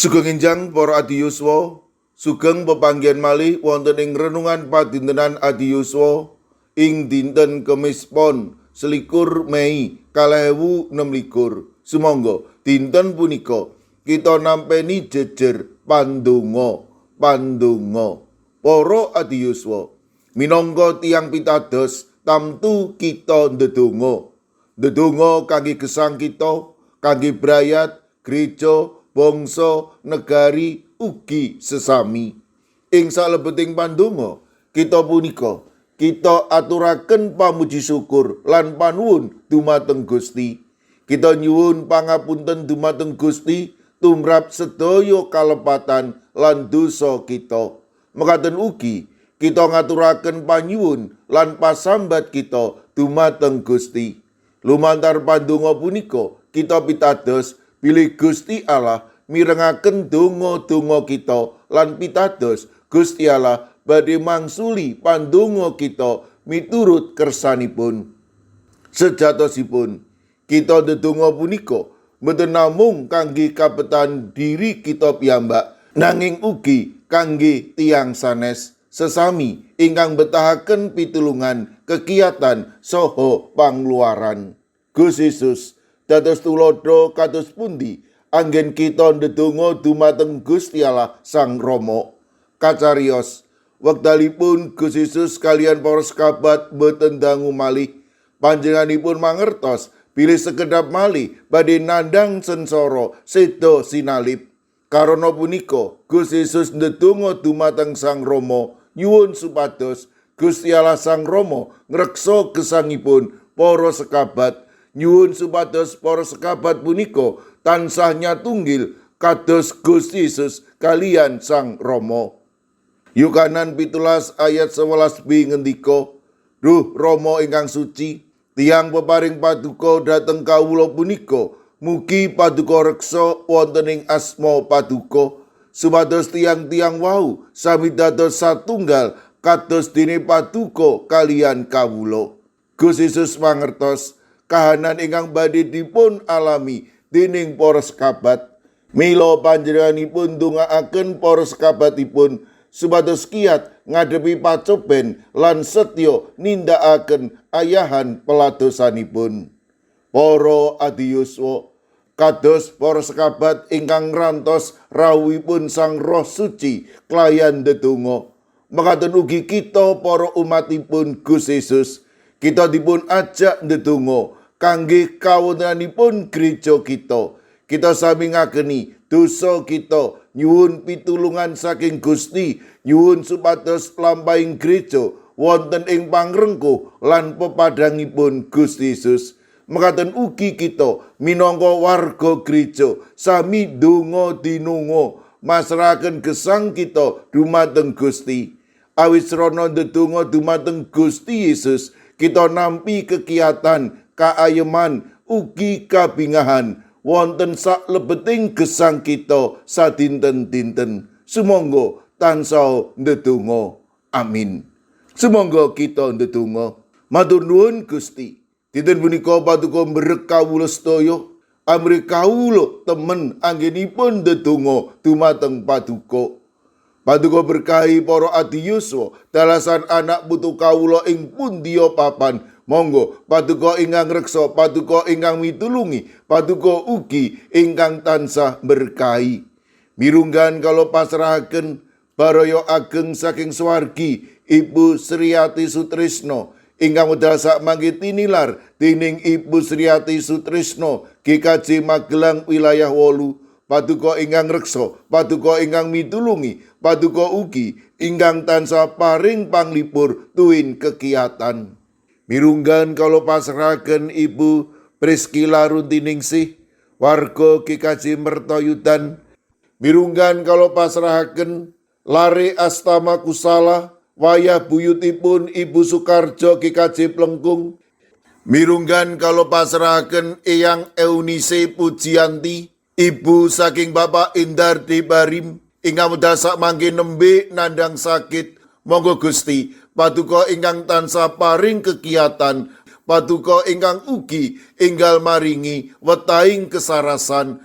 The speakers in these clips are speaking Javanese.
Sugeng enjang para adiyuswa, sugeng pepanggihan malih wonten ing renungan padintenan adiyuswa ing dinten Kemis Pon 21 Mei 2026. Sumangga dinten punika kita nampeni jejer pandonga, pandonga. Para adiyuswa, minangka tiyang pitados tamtu kita ndedonga. Ndedonga kangge gesang kita, kangge brayat, gereja, bangsa, negari, ugi sesami. Ing salebeting pandonga kita punika, kita aturaken pamuji syukur lan panuwun dumateng Gusti. Kita nyuwun pangapunten dumateng Gusti tumrap sedaya kalepatan lan dosa kita. Mekaten ugi kita ngaturaken panyuwun lan pasambat kita dumateng Gusti. Lumantar pandonga punika kita pitados bilih Gusti Allah mirengaken donga-donga kita lan pitados Gusti Allah badhe mangsuli pandonga kita miturut kersanipun. Sejatosipun kita ndedonga punika mboten namung kangge kabetan diri kita piyambak, nanging ugi kangge tiyang sanes sesami ingkang betahaken pitulungan, kegiatan saha pangluaran. Gusti Yesus dados tuladha kados pundi anggen kita ndedonga dumateng Gusti Allah Sang Rama. Kacariyos wekdalipun Gusti Yesus kaliyan para sekabat boten dangu malih, panjenenganipun mangertos bilih sekedap malih badhe nandhang sengsara seda sinalib. Karana punika Gusti Yesus ndedonga dumateng Sang Rama nyuwun supados Gusti Allah Sang Rama ngreksa gesangipun para sekabat, nyuwun supados para sekabat punika tansah nyatunggil kados Gusti Yesus kaliyan Sang Rama. Yohanes 17 ayat 11b ngendika, "Duh Rama ingkang suci, tiyang peparing paduka dhateng kawula punika, mugi paduka reksa wonten ing asma paduka, supados tiyang-tiyang wau sami dados satunggal kados dene paduka kaliyan kawula." Gusti Yesus mangertos kahanan ingkang badhe dipun alami dening para sekabat. Mila panjenenganipun ndongaaken para sekabatipun supados kiat ngadepi pacoben lan setya nindakaken ayahan peladosanipun. Para adiyuswa, kados para sekabat ingkang ngrantos rawuhipun Sang Roh Suci kelayan ndedonga, mekaten ugi kita para umatipun Gusti Yesus, kita dipun ajak ndedonga kangge kawontenanipun gereja kita. Kita sami ngakeni dosa kita, nyuwun pitulungan saking Gusti, nyuwun supados lampahing gereja wonten ing pangrengkuh lan pepadhangipun Gusti Yesus. Mekaten ugi kita minangka warga gereja sami donga dinonga masrahaken gesang kita dumateng Gusti. Awit srana ndedonga dumateng Gusti Yesus, kita nampi kekiatan, kaayeman, ugi kabingahan wonten saklebeting gesang kita sadinten-dinten. Sumangga tansah ndedonga. Amin. Sumangga kita ndedonga. Matur nuwun, Gusti. Dinten punika paduka mberek kawula sedaya, amrih kawula temen anggenipun ndedonga dumateng paduka. Paduka berkahi para adiyuswa, dalasan anak putu kawula ing pundiya papan. Monggo paduka ingkang reksa, paduka ingkang mitulungi, paduka ugi ingkang tansah berkahi. Mirunggan kula pasrahaken baraya ageng saking swargi, Ibu Sriati Sutrisno, ingkang wekdal sakmangke tinilar dening Ibu Sriati Sutrisno, GKJ Magelang wilayah 8. Paduka ingkang reksa, paduka ingkang mitulungi, paduka ugi ingkang tansah paring panglipur tuwin kekiatan. Mirunggan kula pasrahaken Ibu Priscilla Runtiningsih, warga GKJ Mertoyudan. Mirunggan kula pasrahaken Lare Astama Kusala, wayah buyutipun Ibu Sukarjo GKJ Plengkung. Mirunggan kula pasrahaken Eyang Eunice Pujianti, ibu saking Bapak Indar Barim, ingkang wekdal sakmangke nembe nandang sakit. Monggo Gusti, paduka ingkang tansah paring kekiatan, paduka ingkang ugi enggal maringi wetahing kesarasan.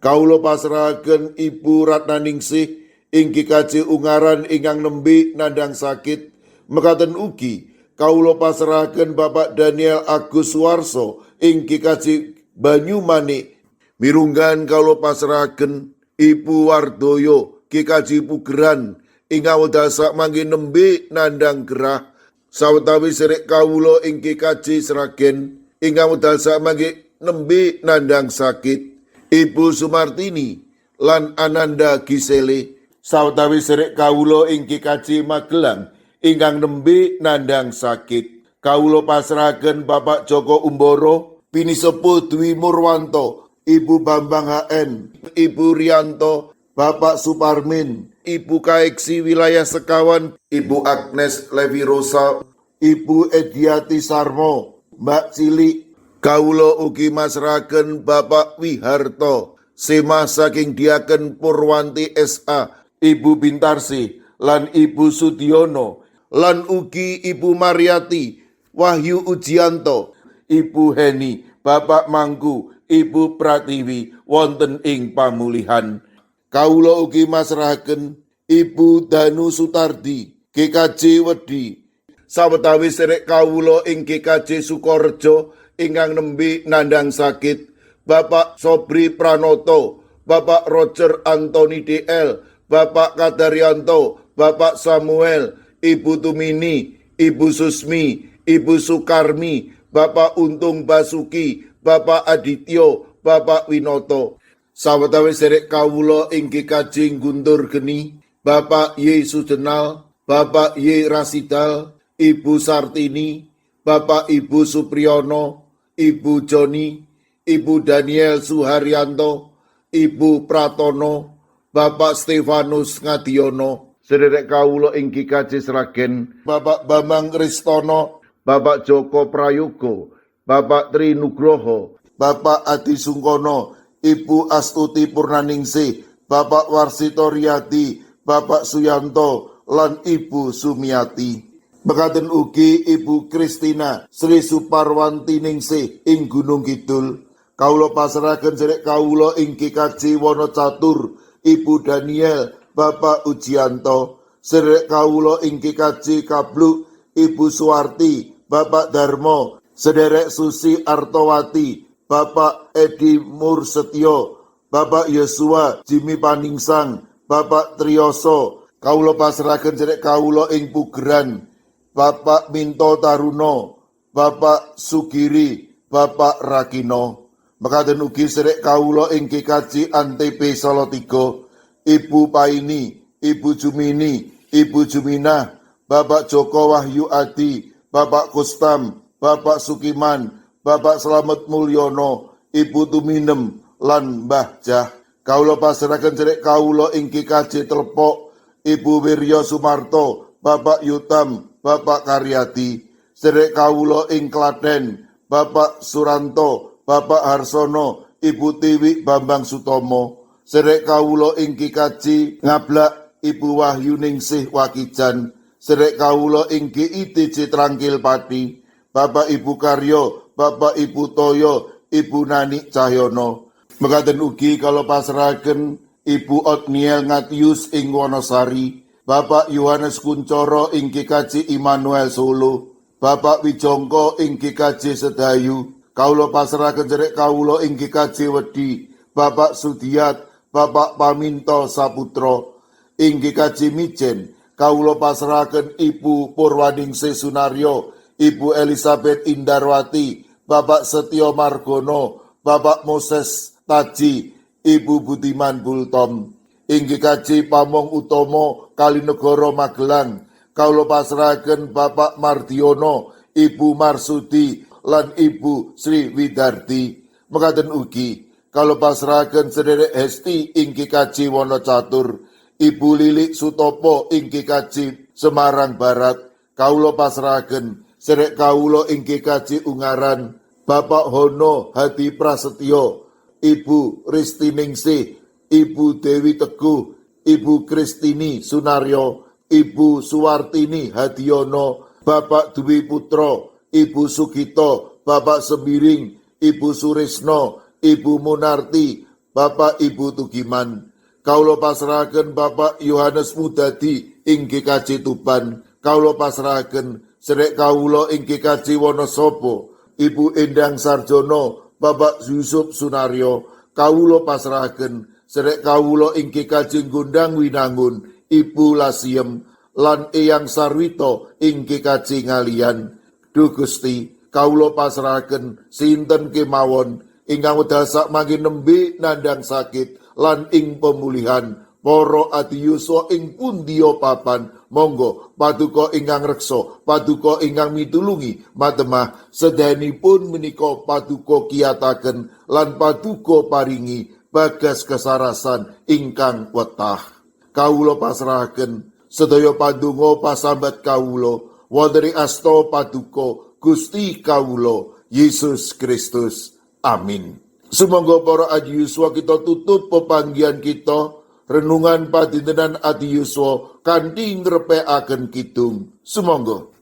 Kawula pasrahaken Ibu Ratnaningsih ing GKJ Ungaran ingkang nembe nandhang sakit. Mekaten ugi kawula pasrahaken Bapak Daniel Agus Suwarso ing GKJ Banyumanik. Mirunggan kawula pasrahaken Ibu Wardoyo GKJ Pugeran ingkang wekdal sakmangke nembe nandhang gerah. Sawetawis sedherek kawula ing GKJ Sragen ingkang wekdal sakmangke nembe nandhang sakit. Ibu Sumartini lan Ananda Gisele. Sawetawis sedherek kawula ing GKJ Magelang ingkang nembe nandhang sakit. Kawula pasrahaken Bapak Joko Umboro, Pinisepuh Dwi Murwanto, Ibu Bambang HN, Ibu Rianto, Bapak Suparmin, Ibu Kaeksi Wilayah Sekawan, Ibu Agnes Levi Rosa, Ibu Ediati Sarmo, Mbak Cilik. Kawula ugi masrahaken Bapak Wiharto, Semah saking Diaken Purwanti SA, Ibu Bintarsi, lan Ibu Sudiono, lan ugi Ibu Mariati, Wahyu Ujianto, Ibu Heni, Bapak Mangku, Ibu Pratiwi wonten ing pamulihan. Kawula ugi masrahaken Ibu Danu Sutardi, GKJ Wedi. Sawetawis sedherek kawula ing GKJ Sukorejo ingkang nembe nandhang sakit, Bapak Sobri Pranoto, Bapak Roger Anthony DL, Bapak Kadaryanto, Bapak Samuel, Ibu Tumini, Ibu Susmi, Ibu Sukarmi, Bapak Untung Basuki, Bapak Adityo, Bapak Winoto. Sawetawis sedherek kawula ing GKJ Guntur Geni, Bapak Y Sujenal, Bapak Y Rasidal, Ibu Sartini, Bapak Ibu Supriyono, Ibu Joni, Ibu Daniel Suharyanto, Ibu Pratono, Bapak Stefanus Ngadiono, sedherek kawula ing GKJ Sragen, Bapak Bambang Ristono, Bapak Joko Prayogo, Bapak Tri Nugroho, Bapak Adi Sungkono, Ibu Astuti Purnaningsih, Bapak Warsito Riyadi, Bapak Suyanto, lan Ibu Sumiati. Mekaten ugi Ibu Kristina Sri Suparwanti Ningsih ing Gunung Kidul. Kawula pasrahaken sedherek kawula ing GKJ Wonocatur, Ibu Daniel, Bapak Ujianto, sedherek kawula ing GKJ Kabluk, Ibu Suwarti, Bapak Darmo, sederek Susi Artowati, Bapak Edi Mursetyo, Bapak Yosua Jimmy Paningsang, Bapak Triyoso. Kawula pasrahaken sedherek kawula ing Pugeran, Bapak Minto Taruno, Bapak Sugiri, Bapak Rakino. Mekaten ugi sedherek kawula ing GKJ Antp Salatiga, Ibu Paini, Ibu Jumini, Ibu Juminah, Bapak Joko Wahyu Adi, Bapak Kustam, Bapak Sukiman, Bapak Slamet Mulyono, Ibu Tuminem, lan Mbah Jah. Kawula pasrahaken sedherek kawula ing GKJ Telepok, Ibu Wiryo Sumarto, Bapak Yutam, Bapak Karyadi. Sedherek kawula ing Klaten, Bapak Suranto, Bapak Harsono, Ibu Tiwi Bambang Sutomo. Sedherek kawula ing GKJ Ngablak, Ibu Wahyu Ningsih Wakijan. Sedherek kawula ing GITJ Trangkil Pati, Bapak Ibu Karyo, Bapak Ibu Toyo, Ibu Nani Cahyono. Mekaten ugi kawula pasrahaken Ibu Otniel Ngatius ing Wonosari, Bapak Yohanes Kuncoro ing GKJ Immanuel Solo, Bapak Wijongko ing GKJ Sedayu. Kawula pasrahaken sedherek kawula ing GKJ Wedi, Bapak Sudiat, Bapak Paminto Saputro. Ing GKJ Mijen, kawula pasrahaken Ibu Purwaningsih Sunaryo, Ibu Elizabeth Indarwati, Bapak Setio Margono, Bapak Moses Taji, Ibu Budiman Bultom. Ing GKJ Pamong Utomo Kalinegoro Magelang, kawula pasrahaken Bapak Mardiono, Ibu Marsudi, lan Ibu Sri Widarti. Mekaten ugi kawula pasrahaken sederek Hesti ing GKJ Wonocatur, Ibu Lilik Sutopo ing GKJ Semarang Barat. Kawula pasrahaken sederek kawula ing GKJ Ungaran, Bapak Hono Hadi Prasetyo, Ibu Ristiningsih, Ibu Dewi Teguh, Ibu Kristini Sunaryo, Ibu Suwartini Hadiono, Bapak Dwi Putro, Ibu Sugito, Bapak Sembiring, Ibu Surisno, Ibu Munarti, Bapak Ibu Tugiman. Kawula pasrahaken Bapak Yohanes Mudadi ing GKJ Tuban. Kawula pasrahaken sedherek kawula ing GKJ Wonosobo, Ibu Endang Sarjono, Bapak Yusuf Sunaryo. Kawula pasrahaken sedherek kawula ing GKJ Gondang Winangun, Ibu Lasiem lan Eyang Sarwito ing GKJ Ngaliyan. Duh Gusti, kawula pasrahaken sinten kemawon ingkang wekdal sakmangke nembe nandhang sakit lan ing pemulihan, para adiyuswa ing pundiya papan. Monggo paduka ingkang reksa, paduka ingkang mitulungi matemah sedayanipun menika. Paduka kiyataken lan paduka paringi bagas kesarasan ingkang wetah. Kawula pasrahaken sedaya pandonga pasambat kawula wonten ing asta paduka Gusti kawula Yesus Kristus. Amin. Sumangga para adiyuswa, kita tutup pepanggihan kita, renungan padintenan adiyuswa, kanthi ngrepekaken kidung. Sumangga.